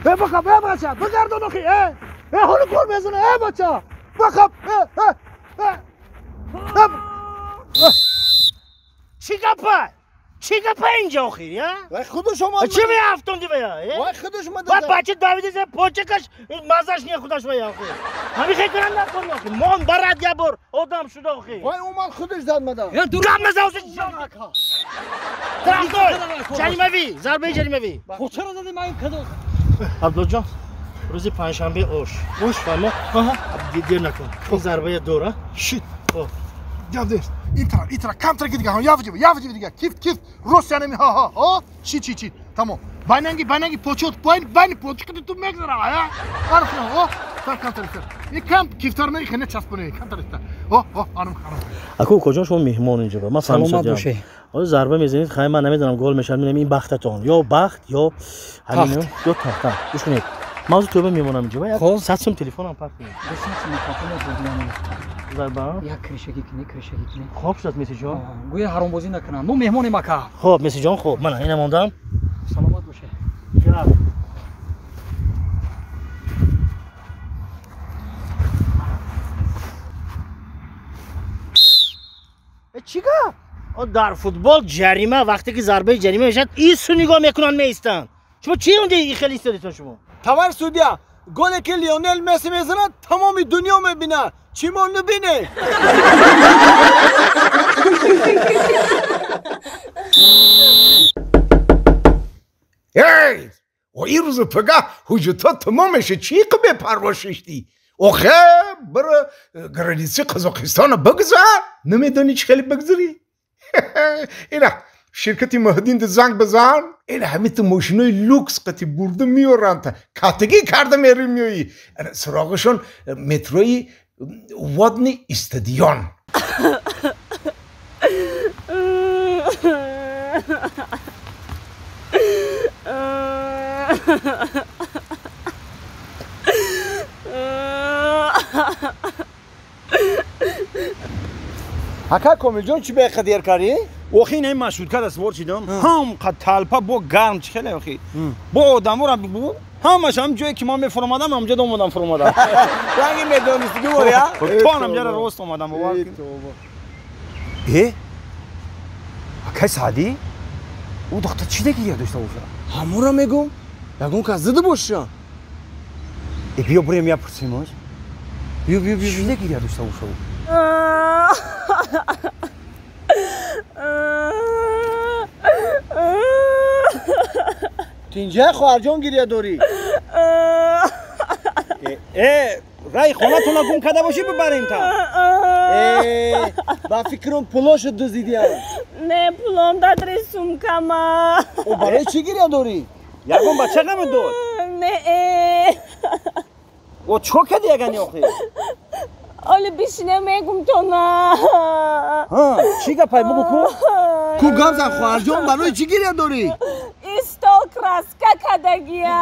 Бихоб, бача, бигардон охи. Ҳоло гол мезанад, бача. Бихоб. Чӣ гапа? Чӣ гапа инҷа охир, я? Вай худаш омад. Чӣ меафтонди вая? Вай худаш омад. Вай бача давиди зе почакаш мазаш не худаш вая охир. Ҳамин хел кунам накун охир. Мон барад я бор одам шуда охир. Вай омад худаш зад мада. Гап назан охир. Тарафдор! Ҷаримавӣ, зарбаи ҷаримавӣ. Чаро зади ман кадо? Абдулҷон, рӯзи панҷшанбе ош. Ош фаҳмо? Дер накун. Ин зарбая дора. Шит. Гап нест. Ин тараф, камтар ки дига, явҷи, явҷи дига. Кифт, кифт. Рост яъне ха ха ха. Чи чи чи. Тамом. Байнанги, байнанги почот, байн, байн почот ки ту мегзара, а? Арф на, о, тар камтар тар. Ин кам кифтар не хне часпоне, камтар тар. О, о, арм арм. Аку куҷо шумо меҳмон инҷо ба? Ман саломат бошед. Ҳоло зарба мезанед, хай ман намедонам гол мешавад, мебинам ин бахтатон. Ё бахт, ё ҳамин, ё тахта. Гӯш кунед. Ман ҳозир тӯба мемонам инҷо. Як 100 сум телефонам пак кунед. 200 сум телефонам. Зарба? Як кришагӣ кунӣ, кришагӣ кунӣ. Хоб шуд Месиҷон. Гӯя ҳаромбозӣ накунам. Мо меҳмонем ака. Хоб Месиҷон, хоб. Мана ина мондам. Саломат бошед. Чӣ гап? Дар футбол ҷарима вақте ки зарбаи ҷарима мешавад, ису нигоҳ мекунанд, меистанд. Шумо чӣ онҷа хеле истодитон шумо? Товарищ судья, голе ки Лионел Месси мезанад, тамоми дунё мебинад. Чӣ мо набинем? Эй! О ин рӯзу пага ҳуҷҷатҳо тамом мешад. Чӣ қа бепарво шиштӣ? Охе, бира границаи Қазоқистона бигзар. Намедонӣ чӣ хеле бигзарӣ? Ина ширкати Маҳдинда занг бизан. Ина ҳамин ту мошинои люкс қати бурда меоранд. Катагӣ карда мери меоӣ. Суроғашон метрои Водни стадион. Ака Комилҷон, чӣ беқадр кардӣ? Охи ин машрутка даст вор чидам. Ҳам қад талпа бо гарм чӣ хеле охи. Бо одамора бу ҳамаш ҳам ҷое ки ман мефуромадам, ҳамҷо омадам фуромадам. Ранги медонистӣ гувор я? То ҳамҷара рост омадам бовар кун. Э? Акай Саъдӣ? Ӯ духтар чӣ дегиря дошта бошад? Ҳамонро мегӯм. Ягон кас зида боша. Э биё бурем я пурсимош. Биё биё биё чӣ дегиря дошта бошад? Тинҷа хоҳарҷон гиря дорӣ? Э, рай хонатонро гум карда бошӣ бибарем та. Э, ба фикрам пулошо дуздидиам. Не, пулом дадри сумкама. О, барои чӣ гиря дорӣ? Ягон бача намедод? Не. О, чӣ кор кардӣ ягани охир? Оли бишине мегум тона. Ҳа, чӣ гапай бугу ку? Ку гап зан хоҳарҷон, барои чӣ гиря дорӣ? Истол краска кадагия.